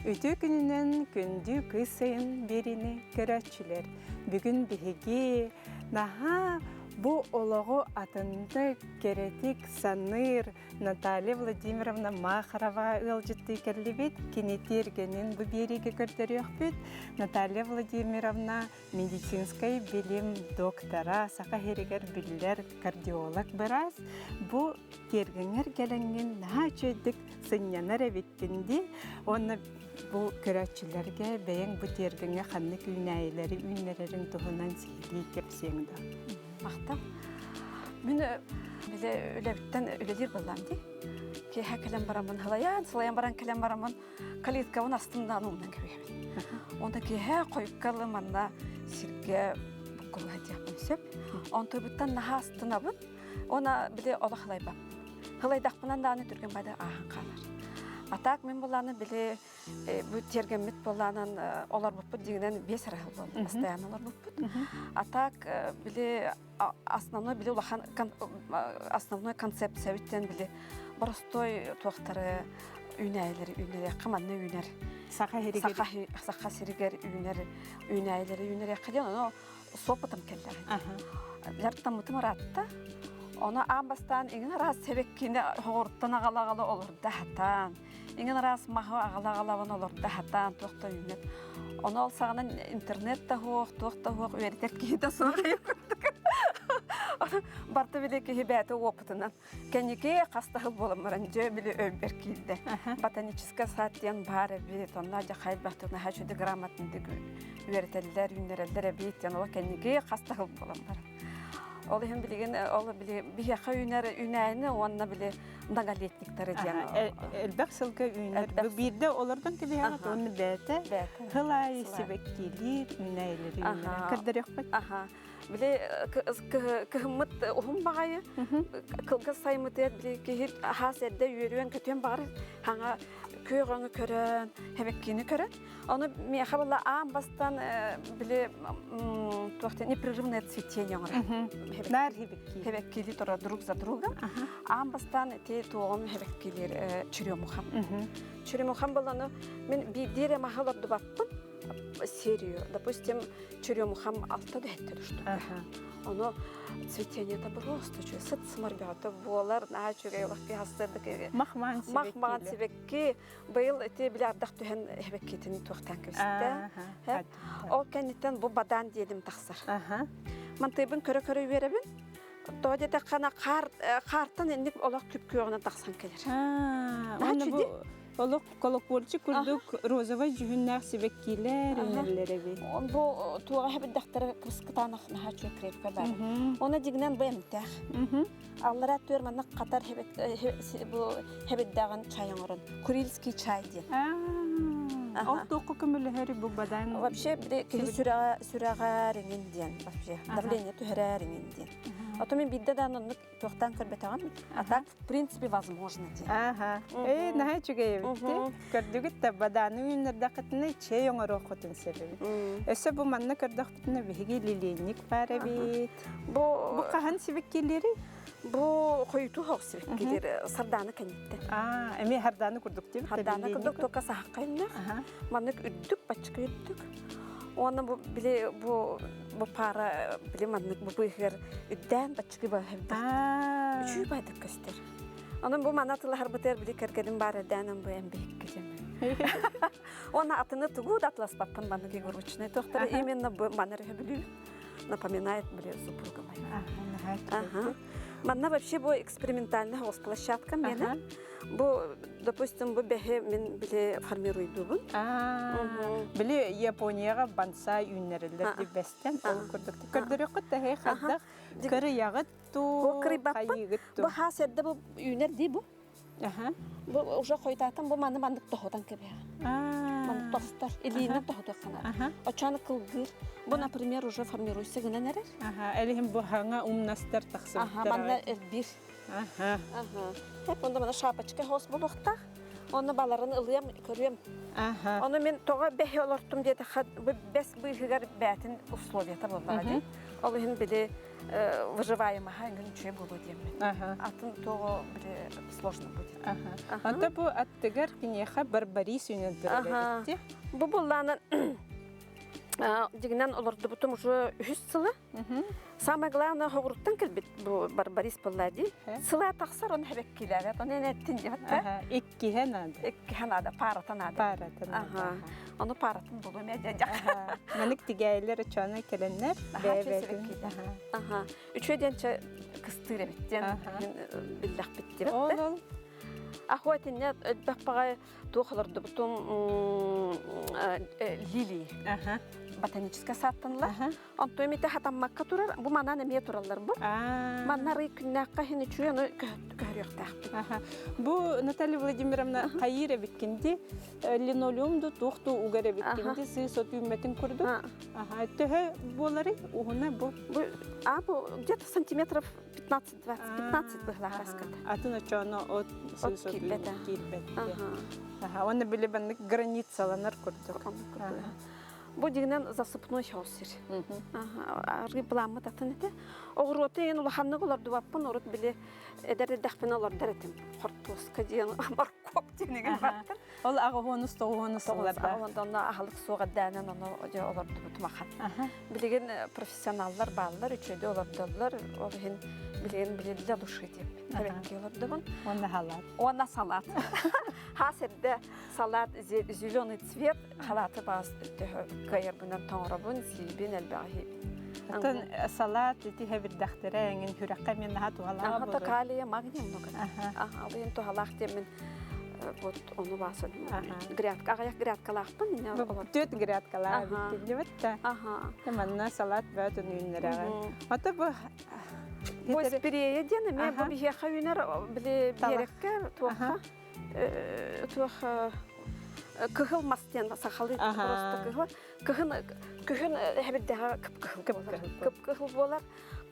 Үтүө күнүнэн күндү кыыс сайын биэриини көрөөччүлэр. Бүгүн биһиги наһаа бу олоҕу атыннык, кэрэтик саныыр Наталья Владимировна Махарова ыалдьыттыы кэллибит. Кини тиэргэнин бу биэриигэ көрдөрүөхпүт. Наталья Владимировна медицинскэй билим доктора, Саха сиригэр биллэр кардиолог быраас. Бу тиэргэҥҥэр кэлэҥҥин наһаа үчүгэйдик сынньанар эбиккин дии. Уонна бу көрөөччүлэргэ бэйэҥ бу тиэргэҥҥэ ханнык үүнээйилэри үүннэрэрин туһунан сиһилии кэпсиэҥ дуо? Махтал. Мин били үлэбиттэн үлэлиир буоллаам дии. Киэһэ кэлэн бараммын халайан, сылайан баран кэлэн бараммын калиткабын астым да уунан кэбиһэбин. Онто киэһэ хойукка ылы манна сиргэ буккулуһа диэхпин сөп. Онтубуттан наһаа астынабын. Она били олох халайбаппын. Халайдахпынан даҕаны түргэн бады ааһан хаалар. А так мин булааны били бу тиэргэммит буоллаанан олорбуппут дьиҥинэн биэс эрэ сыл буолла постоянно олорбуппут. А так били основной били улахан основной концепциябыттан били боростой туохтары үүнээйилэри үүнэриэххэ манна үүнэр саха сиригэр саха сиригэр үүнэр үүнээйилэри үүнэриэххэ диэн ону суоппутум кэллэҕэ. Дьарыктаммытым ыраатта. Ону аан бастаан иҥин араас сэбэккини хоҕуруттан аҕала-аҕала олордо хатаан. Иҥин араас маһы аҕала-аҕалабын олордо хатаан туох да үүммэт. Ону ол саҕана интернет да суох, туох да суох, үөрэтэр киһи да суох курдук. Барыта били киһи бэйэтэ уопутунан. Кэнники хас да сыл буолан баран дьэ били өйбөр киирдэ. Ботаническай сад диэн баар эбит, онно дьэ хайбахтык наһаа үчүгэй грамотнайдык үөрэтэллэр, үүннэрэллэр эбит диэн ол кэнники хас да сыл буолан баран. Ол иһин билигин ол били биһиэхэ үүнэр үүнээйини уонна били многолетниктары диэн элбэх сылга үүнэр. Биирдэ олордон кэбиһэҕит уонна бэйэтэ сыл аайы сибэккилиир үүнээйилэри үүнэр. Көрдөрүөхпүт. Аха. Били кыһыммыт уһун баҕайы кылгас сайыммытыгар били киһи хаас эрдэ үөрүөн көтүөн баҕар хаҥа күөх өҥү көрөн хэбэккини көрөн ону миэхэ буолла аан бастан били туох непрерывное цветение оҥорор наар хэбэкки хэбэккили турар друг за другом аан бастаан ити туоҕум хэбэккилиир черемухам черемухам буоллану мин биирдии эрэ маһы олордубаппын серию. Допустим, черемухам алта да хэттэ штука. Ону цветение-то просто үчүгэй сыт сымар бөҕөтө буолар, наһаа үчүгэй олох киһи астырдык. Махмаан Махмаан сибэкки. Быйыл ити били ардах түһэн эбэккитин туохтаан кэбистэ. Ол кэнниттэн бу бадаан диэним тахсар. Мантыйбын көрө-көрө үөрэбин. Тоҕо диэтэххинэ хаартан инник олох күп-күөҕүнэн тахсан кэлэр. Наһаа үчүгэй. Олох колокольчик курдук розовай дьүһүннээх сибэккилэр үүнэллэр эбит. Бу туоҕа хэбирдэхтэрэ кырыскытаанах наһаа үчүгэй крепкэ баар. Оны дьигинэн бу эмтээх. Аллара түөр маннык хатар бу хэбирдэҕин чай оҥорон. Курильский чай диэн. Ол туохха көмөлөһөр бу бадан? Вообще киһи сүрэҕэ сүрэҕэр иҥин диэн вообще давление түһэрэр иҥин диэн. А то мен биирдэ да оннук туохтаан көрбөтөҕүм. А так, в принципе, возможно диэн. Аха. Ээ, наһаа үчүгэй эбит дии. Көрдүгүт да бадааны үүннэрдэххитинэ чэй оҥоруоххутун сөп эбит. Өссө бу манна көрдөхпүтүнэ биһиги лилейник баар эбит. Бу Бу хаһан сибэккилиэрий? Бу хойутуу хоох сибэккилиэр сардаана кэнниттэн. Аа, эмиэ хардааны курдук диэбит. Хардаана курдук только саһахха иннэх. Маннык үрдүк, баччыка үрдүк. Уонна бу били бу бу пара били маннык бу быыһыгар үрдээн баччыгы баһырда. Үчүй байдык көстөр. Онон бу мана тылаһарбытыгар били кэргэним баар эрдээнэн бу эмбиһикки диэн. Уонна атыны тугу да атласпаппын маннык игрушечный туохтара именно бу манар бүлүү напоминает били супруга моя. Ага. Манна вообще бу экспериментальный площадка мена. Бу, допустим, бу бэһи мин били формируйдубун. Били Японияҕа бонсай үүннэрэллэр дибэстэн ол курдук. Көрдөрүөххүт да хайдах кырыйаҕыт туу, хайыыгыт туу. Бу хаас эрдэ бу үүнэр дии бу. Бу уже хойутаатан бу маны маннык тоһутан кэбиһэҕин. Маннык тостор, илиинэн тоһутуоххана. Оччону кылгыыр. Бу, например, уже формируйся гынан эрэр. Аха, элиһин бу хаҥа умнастар тахсыбыттар. Аха, манна элбир. Аха. Аха. Тэп онда мана шапочка хос булуохтаах. Онно баларын ылыам, көрүөм. Ону мин тоҕо бэһи олортум диэтэххэ, бу бэс быыһыгар бээтин условията буоллаҕа дии. Ол иһин били выживаемаһа эҥин үчүгэй буолуо диэммин. Атын тоҕо били сложно будет. Ата бу аттыгар киниэхэ барбарис үүнэн турар эбит. Бу буллаанан дьигинэн олордубутум уже үһүс сыла. Самое главное хоҕуруттан кэлбит бу барбарис буолла дии. Сыла тахсар оны хэбэккилээбэт, оны энэттин диэбэт. Иккиһэ наада. Иккиһэ наада, парата наада. Парата наада. Ону паратын булуом ээ Манык тигээйлер очоно кэлэннэр бэйэ-бэйэтин. Аха. Үчүгэй диэн чэ кыстыыр эбит диэн биллэхпит диэбит. Ол ол. Ахуа итиннэ элбэх баҕай туох олордубутум лилии. Ботаническая сааттанылар. Онтон эмитэ хатаммакка турар, бу манан эмиэ тураллар бу. Манна арый күннээххэ иһин үчүгэй ону көһөрүөхтээхпит. Бу Наталья Владимировна хайыыр эбиккин ди линолеум ду туох ду угар эбиккин ди сыыс от үүммэтин курдук. Аха, төһө буоларый уһуна бу? Бу а бу где-то сантиметров 15-20, 15 быһылаах аската. Атын очооно от сыыс от киирбэт. Аха, уонна били баннык границаланар курдук. Бу дьиҥинэн засыпной хаус сир. Аргы былааммыт атын этэ. Оҕуруоту иһин улаханнык олордубаппын, урут били эдэр эрдэхпинэ олордор этим. Хортуоска диэн, моркуоп диэн баттым. Ол аҕыһуонус тоҕуһуонус сылларда. Онно аһылык суох эрдээнэн ону дьэ олордубутум ахан. Билигин профессионаллар бааллар, үчүгэйдик олордоллор. Ол иһин билигин били для души диэппин. Эбэкки олордубун. Уонна салат. Уонна салат. Хаас эрдэ салат зеленый цвет халааты баас төһө кыайарбынан тоҥоробун, сиибин, элбэҕи сиибин. Оттон салат ити хэбирдэхтэрэ эҥин сүрэххэ эмиэ наһаа туһалаах Аха, калия, магний много. Аха, ол иһин туһалаах диэммин вот ону баасан грядка, аҕыйах грядкалаахпын. Түөрт грядкалаах эбиккин да. Аха. Манна салат бөтөн үүннэрэҕин. Ото бу Бу спирея диэн эмиэ бу биһиэхэ үүнэр били биэрэккэ туохха туох кыһыл мас диэн сахалыы просто кыһыл кыһын күһүн хэбирдэҕэ кып-кыһыл болар кып-кыһыл буолар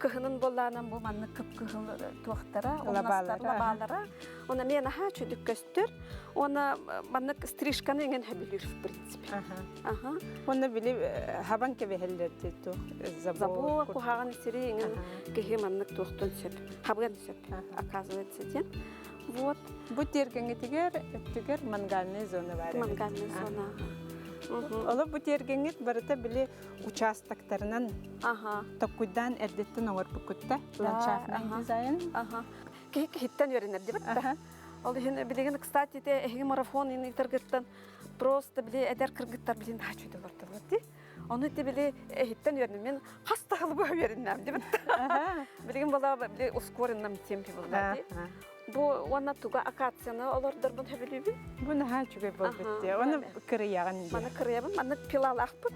кыһынын буоллаанан бу маннык кып-кыһыл туохтара лабаалара уонна мен наһаа чөдүк көстөр уонна маннык стрижканы иҥэн хэбилүүр в принципе аха уонна били хабан кэбиһэллэр туох забор куһаҕан сири иҥэн киһи маннык туохтун сөп хабыан сөп оказывается диэн Вот. Бу тиэргэҥҥитигэр өттүгэр мангальная зона бар эбит. Мангальная зона. Оло бу тиэргэҥҥит барыта били участоктарынан Ага. токкуйдаан эрдэттэн оҥорбуккутта ландшафтный дизайн. Ага. Киһи киһиттэн үөрэнэр дибит да. Ол иһин билигин, кстати, те эһиги марафон ыытаргыттан просто били эдэр кыргыттар билин хаачуйда олордулар ди. Ону ити били эһиттэн үөрэним. Мен хас тахылы үөрэннэм дибит. Билигин була били ускоренном темпе буолла ди. Бу уонна туга акацияны олордорбун сөбүлүүбүн. Бу наһаа үчүгэй буолбут дии. Оны кырыйаҕын дии. Маны кырыйабын, маннык пилалаахпыт.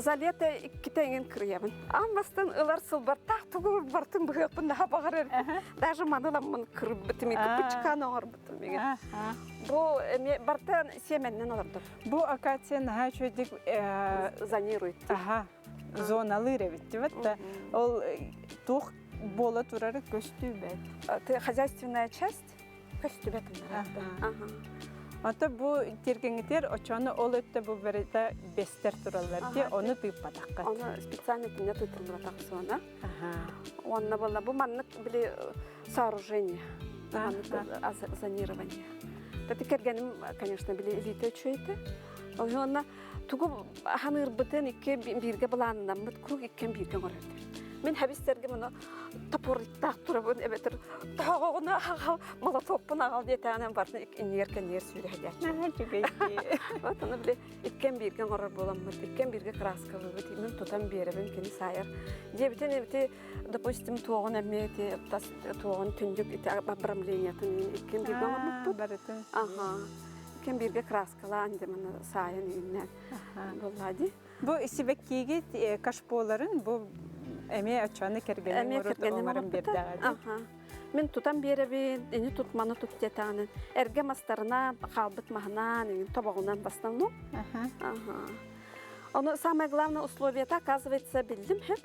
За лето иккитэ эҥин кырыйабын. Аан бастан ылар сылбар таах тугу бартын быһыахпын наһаа баҕарар. Даже маны ламмын кырбытым, кыпычкаан оҥорбутум. Бу эми бартан сиэмэннэн олордум. Бу акация наһаа үчүгэйдик зонирует. Аха, зоналыыр эбит да. Ол туох буола турары көстүүбэт. Хозяйственная часть көстүбэт. Ата бу тиргеңитер очону ол өттө бу барыта бестер тураллар ди ону тыыппатахха. Ону специально кине тыытыллыбатах зона. Онна буолла бу маннык били сооружение, зонирование. Тати кэргэним, конечно, били илиитэ үчүгэйдэ. Онна тугу ханыырбытын икки бииргэ былааннаммыт круг иккен бииргэ оҥорор Мин хэбис сэргим ону топориттаах турабын эбэтэр тоһоҕоҕуна аҕал молотоппун аҕал диэтэҕинэн барытын иннигэр кэннигэр сүүрэ үчүгэй Вот ону били иккен бииргэ оҥорор буоламмыт, иккен бииргэ краскалыыбыт, мин тутан биэрэбин, кини саайар. Диэбитин эбити, допустим, туоҕун эмиэ ити тас туоҕун түндүк ити обрамлениятын иккен бииргэ оҥорбуппут. Барытын. Аха. Иккен бииргэ краскалаан дьэ манна саайан ииннээн буоллаа дии. Бу сибэккиигит кашполарын бу эмиэ оччону кэргэним оҥорон биэрдэҕэ дии. Мин тутан биэрэбин, ини тут маны тут диэтэҕинэн эргэ мастарынан, хаалбыт маһынан, тобоҕунан бастан ну. Аха. Ону самое главное условиета, оказывается, биллим хэп.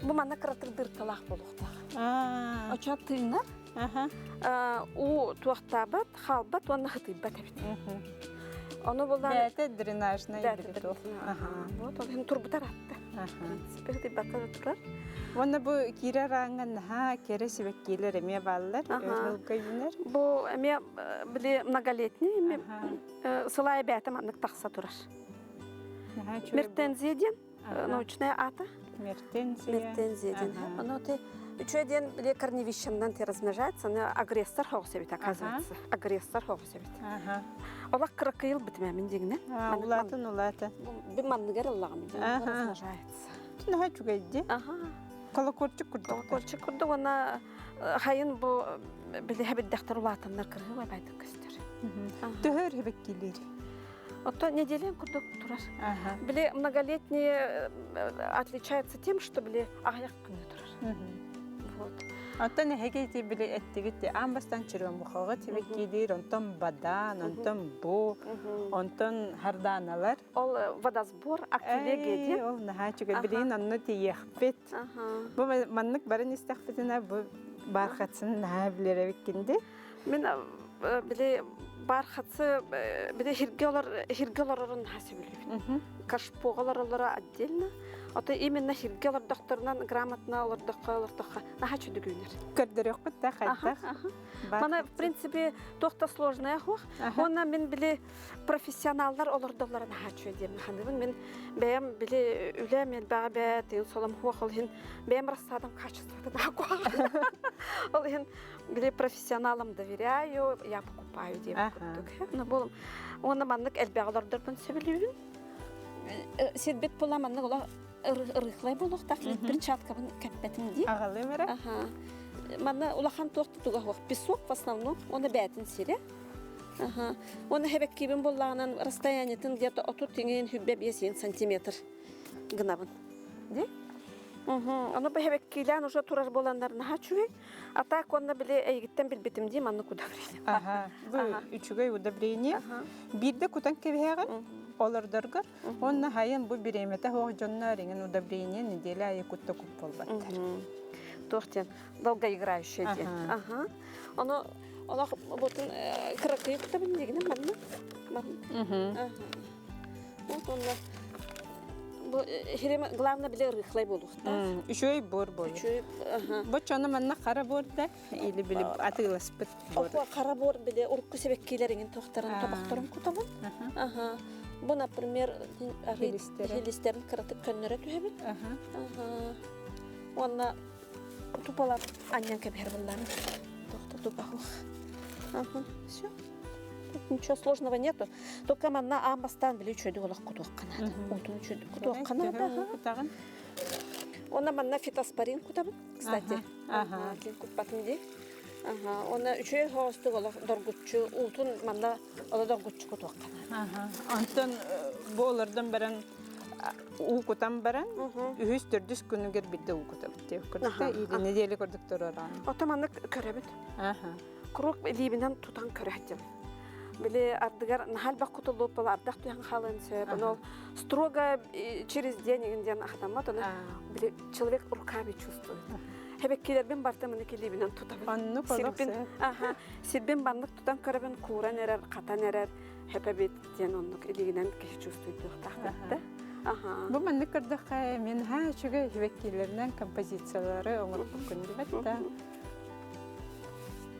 Бу манна кыратык дыркалаах буолуохтаах. Очо тыынар, уу туохтаабат, хаалбат уонна хытыйбат эбит. Ону булан... Бэйэтэ дренажный бэйэтэ Вот ол иһин турбутар атта. Хытыйбакка да турар. Уонна бу киирэр ааҥҥа наһаа кэрэ сибэккилэр эмиэ бааллар, ырылга үүнэр. Бу эмиэ били многолетний эми сылай бэйэтэ маннык тахса турар. Мертензия диэн научная аата. Мертензия. Мертензия диэн. Ону те үчүгэй диэн били корневищемнан те размножается, но агрессор хоҕус эбит оказывается. Агрессор хоҕус эбит. Олох кыракыйыл битимэ мин дигинэ. Улаатын улаата. Би манныгар ыллаҕым диэн размножается. Наһаа үчүгэйди. Колокольчик курдук. Колокольчик курдук уонна хайын бу били хэбирдэхтэр улаатаннар кырыһы байдык көстөр. Төһөр хэбэккилиир. Оттон неделя курдук турар. Били многолетние отличаются тем, что били аҕыйах күҥҥэ турар. Вот. Оттон эһиги ити били эттигит аан бастаан черемухаҕа тибиккиилиир, онтон бадаан, онтон бу, онтон хардааналар. Ол водосбор актилегия диэн. Ол наһаа үчүгэй. Билигин онно тиийиэхпит. Бу маннык баран истэхпитинэ бу бархатсын наһаа билэр эбиккин дии. Мин били бархатсы били хирге олор хирге олорорун наһаа сөбүлүүбүн. Кашпоға олороллоро отдельно. Ото именно хирге олордохторунан грамотно олордоххо олордоххо наһаа чүдүгүүнэр. Көрдөрүөхпүт да хайдах. Мана в принципе туох да сложная хуох. Уонна мин били профессионаллар олордоллоро наһаа үчүгэй диэн ханыбын. Мин бэйэм били үлэм элбэҕэ бээ тыын солом хуох ол иһин бэйэм рассадам качествота наһаа куһаҕан. Ол иһин били профессионалам доверяю, я покупаю диэбит курдук. Ну бу уонна маннык элбэҕи олордорбун сөбүлүүбүн. Сирбит була маннык олох ырыхлай буолуохтаах перчаткабын кэппэтим дии. Аҕалыым эрэ. Манна улахан туох тутуга суох. Песок в основном, уонна бээтин сирэ. Аха. Уонна хэбэккиибин буоллаҕынан расстояниетын где-то 30 тиҥин хүббэ 5 сантиметр гынабын. Ди? Ону бу хэбэккиилээн уже турар буоланнар наһаа үчүгэй. А так онно били эйигиттэн билбитим дии маннык удобрение. Аха. Бу үчүгэй удобрение. Биирдэ кутан кэбиһэҕин олордоргор. Онно хайын бу бириэмэтэ суох дьонно риҥин удобрение неделя айы кутта куп буолбаттар. Туох диэн долгоиграющая диэн. Аха. Ону олох бутун кыракый кутабын дигинэ манна. Манна. Вот онно бу хирема главное биле рыхлай буолуохтаах. Үчүгэй буор буолар. Үчүгэй аха. Бу чону манна хара буор да или били атыыласпыт буор. Опа хара буор биле урукку себеккилериҥин тохторун тобохторун кутабын. Аха. Бу, например, хилистерин кыратык көннөрө түһэбин. Аха. Уонна тупалар анньан кэбиһэр буллаан. Тохто тупахух. Ага, все. Тут ничего сложного нету. Только манна аан бастаан били үчүгэйдик олох кутуохха наада. Уутун үчүгэйдик кутуохха наада. Кутаҕын? Онно манна фитоспорин кутабын, кстати. Ага. Куппатым дии. Ага. Онно үчүгэй хоостук олох доргуччу уутун манна оло доргуччу кутуохха наада. Ага. Онтон бу олордон баран уу кутан баран үһүс төрдүс күнүгэр бирде уу кутабыт диэбит курдук или неделя курдук турар. Ото маннык көрөбүт. Аха. Куруук илиибинэн тутан көрөһдүм. Били ардыгар наһаа элбэх кутуллубут буола ардах түһэн хаалыан сөп. Ону строго через день игин диэн ахтаммат. Ону били человек руками чувствует. Хэбэккилэрбин барта маны илиибинэн тутабын. Оннук Сирбин, аха, сирбин баннык тутан көрөбүн, кууран эрэр, хатан эрэр, хэпэбит диэн оннук илиигинэн киһи чувствуйдуохтаах да. Аха. Бу маннык көрдөххө мин ха үчүгэй хэбэккилэринэн композициялары оҥорбуккун дибэт да.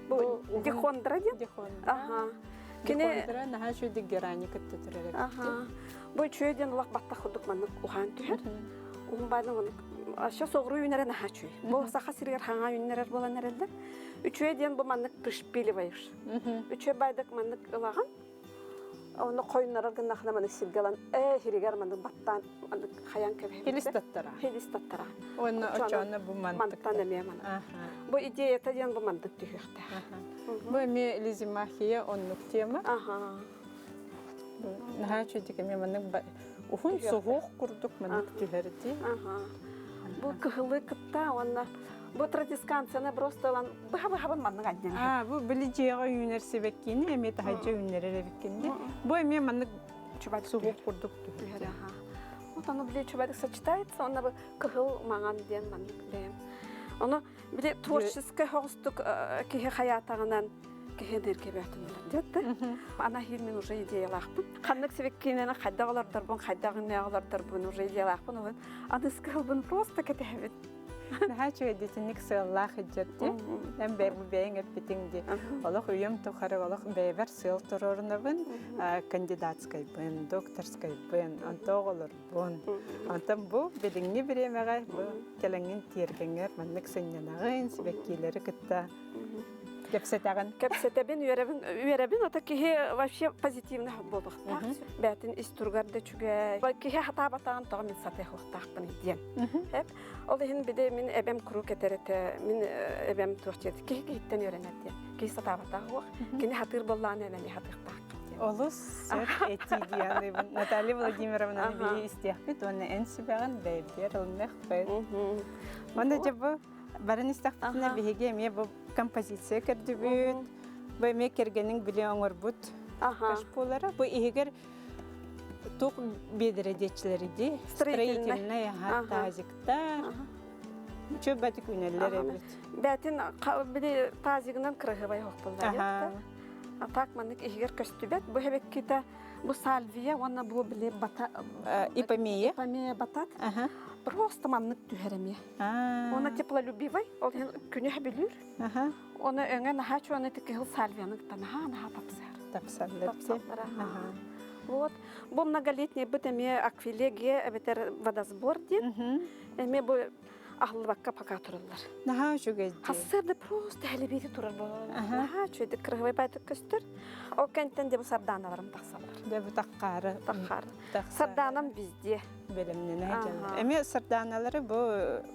Бу дихондра диэн? Дихондра. Аха. Кини Дихондра наһаа үчүгэй герани кытта турар эбит. Аха. Бу үчүгэй диэн улах баттах курдук маннык уһаан түһэр. Уһун баайдан маннык сейчас соҕуруу үүнэрэ наһаа үчүгэй. Бу саха сиригэр хаҥаа үүннэрэр буолан эрэллэр. Үчүгэй диэн бу маннык пришпиливаешь. Үчүгэй байдак маннык ылаҕын. Оны хойуннарар гыннахына маннык сиргэ ылан ээ хиригэр маннык баттаан маннык хайан кэбиһэбит. Хилистаттара. Хилистаттара. Уонна очоонно бу мантыктан эмиэ маннык. Бу идеята диэн бу мандык түһүөхтээх. Бу эмиэ лизимахия оннук тема. Наһаа үчүгэй эмиэ маннык уһун суһуох курдук маннык түһэрди. Бу кыһылы кытта уонна бу традисканцияны просто ылан быһа-быһабын маннык анньан. Аа, бу били дьиэҕэ үүнэр сибэккини эмиэ таһырдьа үүннэрэр эбиккин дии. Бу эмиэ маннык Чубат суһуох курдук түһэр. Аха. Вот оно, били, үчүгэйдик сочетается, онно бу кыһыл маҥан диэн маннык бэйэм. Ону били творческай соҕустук киһи хайаатаҕынан киһи энергия бөтүннэр диэтте. Ана хир мин уже идеялаахпын. Ханнык сибиккинени хайдах олордорбун, хайдах иннээх олордорбун уже идеялаахпын уһун. Аныскы хылбын просто кэтэһэбин. Наһаа үчүгэйдитинник сыаллаах иджерти. Эн бэйэҥ эппитиҥ ди. Олох үйэм тухары олох бэйэбэр сыал туруорунабын, кандидатскайбын, докторскайбын, онто оҕолорбун. Онтон бу билиҥҥи бириэмэҕэ бу кэлэҥҥин тиэргэҥҥэр маннык сынньанаҕын, сибэккиилэри кытта Кэпсэтэҕин. Кэпсэтэбин, үөрэбин, үөрэбин, ото киһи вообще позитивно буолуохтаах. Бээтин ис туругар да үчүгэй. Киһи хатаабатаҕын тоҕо мин сатыахтаахпын диэн. Эп. Ол иһин биде мин эбэм куруук этэр этэ, мин эбэм туох диэт, киһи киһиттэн үөрэнэр диэн. Киһи сатаабатаҕа уох. Кини хатыыр буоллаҕына эмэни хатыахтаах диэн. Олус сөп этии диэн Наталья Владимировнаны биһи истиэхпит уонна эн сүбэҕин бэйбиэр ылыныахпыт. Уонна дьэ бу Баран истэхпитинэ биһиги эмиэ бу композиция көрдүбүт. Бу эмиэ кэргэниҥ били оҥорбут кашполара. Бу иһигэр туох биэдэрэ диэччилэри дии? Строительный тазиктар. Үчүгэй батик үүнэллэр эбит. Бээтин били тазигынан кыраһыбай хохпуллар. А так маннык иһигэр көстүбэт. Бу хэбеккитэ бу сальвия уонна бу били бата ипомея. Ипомея батат. Просто маннык түһэр эмиэ. Уонна теплолюбивый, ол иһин күнү сөбүлүүр. Оны өҥө наһаа чуоны кыһыл сальвияны кытта наһаа наһаа тапсар. Тапсаллар. Тапсаллар. Вот. Бу многолетний быт эмиэ аквилегия эбэтэр водосбор диэн. Эмиэ бу аһыллыбакка пока тураллар. Наһаа үчүгэй дии. Хассыарда просто хэлэбиити турар буолар. Наһаа үчүгэйдик кырыһыбай байтык көстөр. Ол кэнтэн де бу сарданаларым тахсаллар. Дэ бу таххаары. Таххаары. Сардаанам везде. Бэлэмнэнэ дьон. Эмиэ сардааналары бу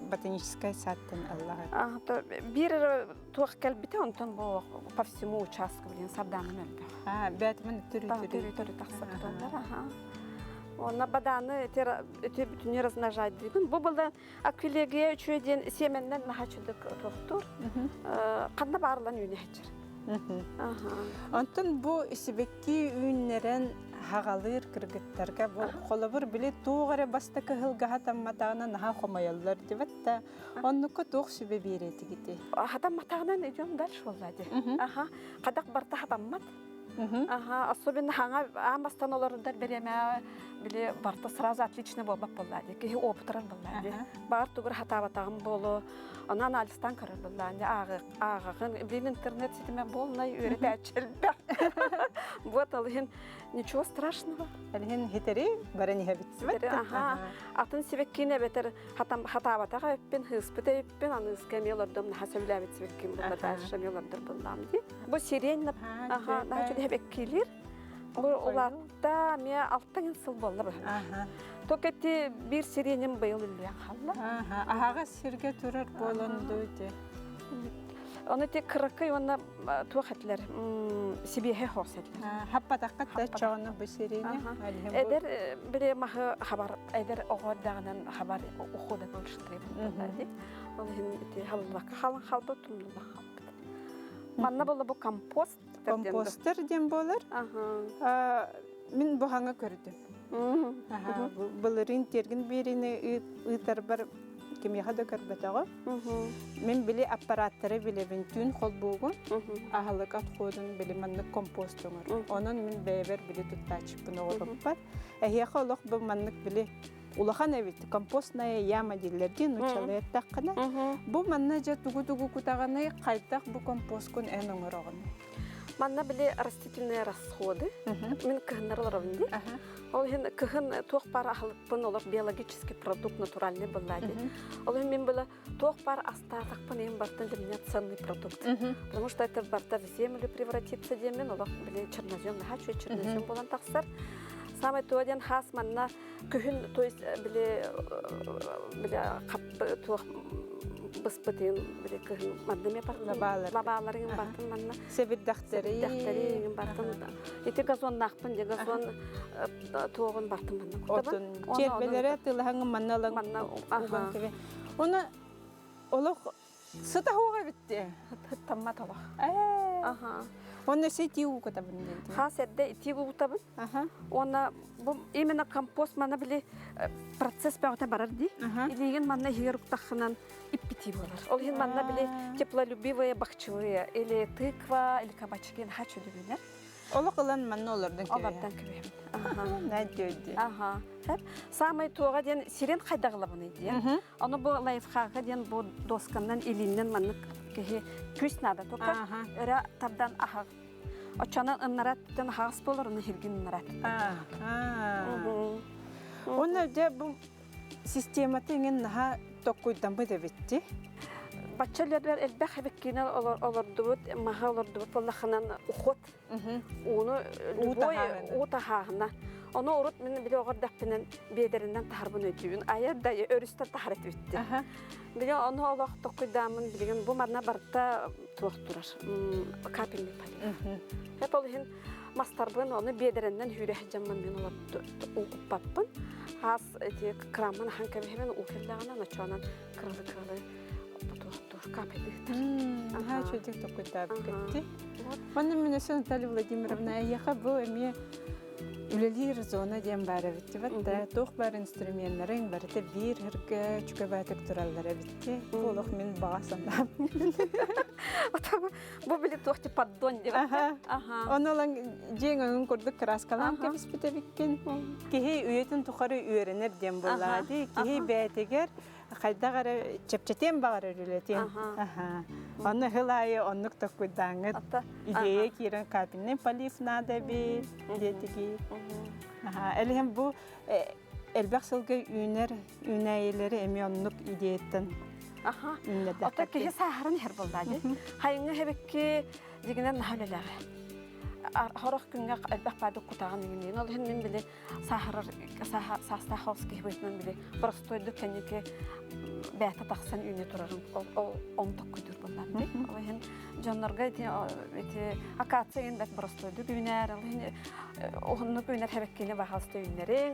ботаническай садтан аллаҕа. Биир туох кэлбитэ, онтон бу по всему участку блин сардаанам элбэх. А, бээтимин түрү түрү тахса тураллар, аха. Онна бадааны эти бүтүнү размножайдыыбын. Бу была аквилегия үчүгэй диэн сиэмэннэн наһаа үчүгдүк туохтуур. Ханна баарылан үүнэһиччэр. Онтон бу сибэкки үүннэрэн хаҕалыыр кыргыттарга бу холобур били туох эрэ бастакы ыһылга хатамматаҕына наһаа хомойоллор дибэт да оннукка туох сүбэ биэриэтигити? Хатамматаҕынан идем дальше буолла ди. Аха. Хадах барта хатаммат. Аха, особенно хаҥа аан бастан олорундар бириэмэ били барта сразу отлично буолбат буолла ди. Киһи опытырар буолла ди. Баар тугур хатаабатаҕым буолу, Аны анализтан көрөр быллаан ааҕаҕын. Блин, интернет ситимэ буолнай үөрэтээччи элбэх. Вот ол иһин ничего страшного. Ол иһин хитери баран иһэбит. Аха. Атын сибэккиин эбэтэр хатаабатах эбиппин, хыыспыт эбиппин, аныыска эмиэ олордум, наһаа сөбүлээбит сибэккиин булла дальше эмиэ олордор буллаам дии. Бу сирень аха, наһаа үчүгэй сибэккиилиир. Бу улаатта эмиэ 6 сыл буолла быһыылаах. Только ити биир сиренем быйыл үллүйэн хаалла. Аһаҕас сиргэ турар буолан дуу ити. Ону ити кыракый уонна туох этилэр сибиэһэ хоос этилэр. Хаппатахха да чоҕону бу сирине. Эдэр били маһы хабар эдэр оҕо эрдэҕинэн хабар ухода больше требует. Ол иһин ити халлакка халан халбыт тумнулла халбыт. Манна буолла бу компост Компостер диэн буолар. Мин бу хаҥа көрдүм. Былырыын тиэргин биэриини ыытарбар кимиэхэ да көрбөтөҕүм. Мин били аппараттары билэбин түүн холбуугун, аһылык отходун били маннык компост оҥор. Онон мин бэйэбэр били туттааччыппын оҕороппар. Эһиэхэ олох бу маннык били улахан эбит компостная яма дииллэр дии нууччалыы эттэххинэ бу манна дьэ тугу-тугу кутаҕыный хайдах бу компосткун эн оҥороҕун Манна били растительные расходы мин кыһыннар олоробун дии ол иһин кыһын туох баар аһылыкпын олох биологический продукт натуральный была дии ол иһин мин была туох баар астаатахпын иһин бартан для меня ценный продукт потому что это барта в землю превратится диэммин олох били чернозем наһаа үчүгэй чернозем буолан тахсар самый туо диэн хаас манна күһүн то есть били били хап туох быспытын били кыһын манна эмиэ лабаалар лабааларын бартын манна сэбирдэхтэри сэбирдэхтэри бартын ити газоннаахпын де газон туоҕун бартын манна кутабын отун чиэрбэлэрэ тылаһаҥ манна ылан манна уган кэбе оны олох сыта хуоҕа битти таммат олох ээ аха. Онно өссө итии уу кутабын диэн. Хаас эрдэ итии уу кутабын. Уонна бу именно компост манна били процесс бөҕөтө барар дии. Илиигин манна иһигэр уктаххынан иппитии буолар. Ол иһин манна били теплолюбивые бахчевые или тыква, или кабачки наһаа чөлүгүнэр. Олох ылан манна олордон кэбиһэм. Олордон кэбиһэбин. Надёди. Аха. Самай туоҕа диэн сирин хайдагылабыный диэн. Ону бу лайфхака диэн бу досканнан илииннэн маннык киһи күүс наада только өрө тардан аһа. Оччонон ыннарат түтэн аһаҕас буолар, ону хиргин ыннарат. Онно дьэ бу системата иҥин наһаа токкуйдаммыт эбитти. Бачча үлэлэр элбэх эбиккиинэ олордубут, маһа олордубут буоллаххынан уход ууну любой уу таһааһына. Ону урут мин били оҕо эрдэхпинэн биэдэринэн таһарбын өйдүүбүн. Айа да өрүстэн таһар этибитти. Били ону олох токкуйдааммын билигин бу манна барыта туох турар капельный полив. Хеп ол иһин мастарбын ону биэдэрэннэн хүүрэ сылдьаммын мин олор укпаппын. Хаас эти краммын ахан кэбиһэбин уу кэллэҕинэ ночоонон кыралы-кыралы туохтуур капельдыктар. Наһаа үчүгэйдик толкуйдаабыккытти. Онно мин өссө Наталья Владимировна эйиэхэ бу эмиэ үлэлиир зона диэн баар эбит да туох баар инструменнарыҥ барыта биир һырга чүкэбээтик тураллар эбитти. Бу олох мин баҕа санаам. Бу били туох ти поддон диэбэт. Аха. Ону ылан дьиэҥ өҥүн курдук кырааскалаан кэбиспит эбиккин. Киһи үйэтин тухары үөрэнэр диэн буоллаҕа дии. Киһи бэйэтигэр хайдах эрэ чэпчэтиэн баҕарар үлэтин. Онно сыл аайы оннук толкуйдааҥҥыт идея киирэн капельный полив надо эбит диэтиги. Элиһин бу элбэх сылга үүнэр үүнээйилэри эмиэ оннук идеяттан үүннэрдэххэ. Ото киһи сааһыран иһэр буоллаа дии. Хайыҥҥа хэбикки дигинэн наһаа үлэлээҕэ. Хорох күҥҥэ элбэх баадык кутаҕын иҥин. Ол иһин мин били сааһырар саастаах оҕус киһи быһыытынан били простойдук кэнники бэйэтэ тахсан үүнэ турарын ол онтук күйдүүр буоллаам дии. Ол иһин дьоннорго ити ити акация иһин бэрт простойдук үүнэр, ол иһин уһуннук үүнэр хэбэккини баһаалыста үүннэриҥ,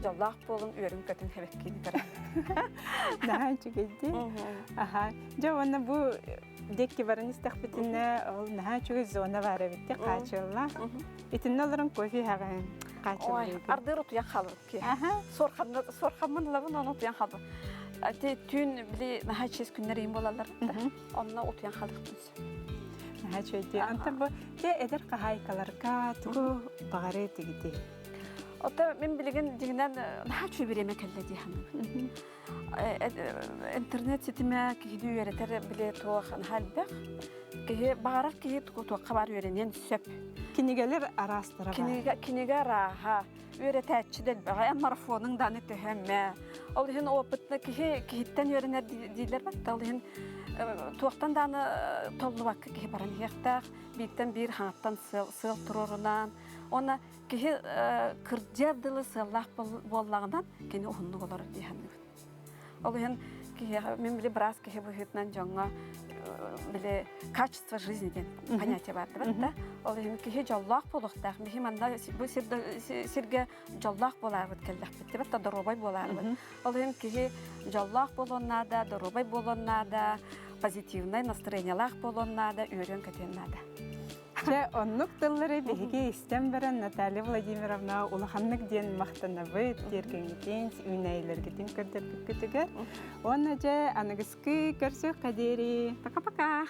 дьоллоох буолуҥ, үөрүҥ-көтүҥ хэбэккини көрөн. Наһаа үчүгэйдии. Аха. Дьэ уонна бу диэки баран истэхпитинэ ол наһаа үчүгэй зона баар эбит хаачылла. Итиннэ олорон кофе иһэҕин Ой, ардыыр утуйан хаалар ки. Суорхаммын ылабын, оны утуйан хаалбын. Ати түүн били наһаа чиэс күннэр иин буолаллар да. Онно утуйан хаалыахпын сөп. Наһаа үчүгэй. Антон бу те эдэр хаһаайкаларга тугу баҕарыы тигити? Ото мин билигин дьиҥинэн наһаа үчүгэй бириэмэ кэллэ дии саныыбын. Интернет ситимэ киһини үөрэтэр били туох наһаа элбэх. Киһи баҕарар киһи туохха баар үөрэниэн сөп. Кинигэлэр араастара баар. Кинигэ, кинигэ арааһа, үөрэтээччи да элбэҕэ, эн марафонуҥ дааны төһөммө. Ол иһин опытна киһи киһиттэн үөрэнэр дииллэр бат. Ол иһин туохтан дааны толлубакка киһи баран иһиэхтээх, бииртэн биир хаҥаттан сыал, сыал туруорунан. Уонна Киһи кырдьыар дылы сыаллаах буоллаҕынан кини уһуннук олорор дии саныыбын. Ол иһин киһиэхэ мин били быраас киһи быһыытынан дьоҥҥо били качество жизни диэн понятие баар да. Ол иһин киһи дьоллоох буолуохтаах. Биһи манна бу сиргэ дьоллоох буолаарбыт кэллэхпит дибэт да доруобай буолаарбыт. Ол иһин киһи дьоллоох буолуон наада, доруобай буолуон наада, позитивнай настроениелаах буолуон наада, үөрүөн-көтүөн наада. Дьэ, оннук тыллары биһиги истэн баран Наталья Владимировна улаханнык диэн махтанабыт, тиэргэҥҥитин, үүнээйилэргитин көрдөрбүккүтүгэр. Уонна дьэ, аныгыскы көрсүөххэ диэри. Пока-пока!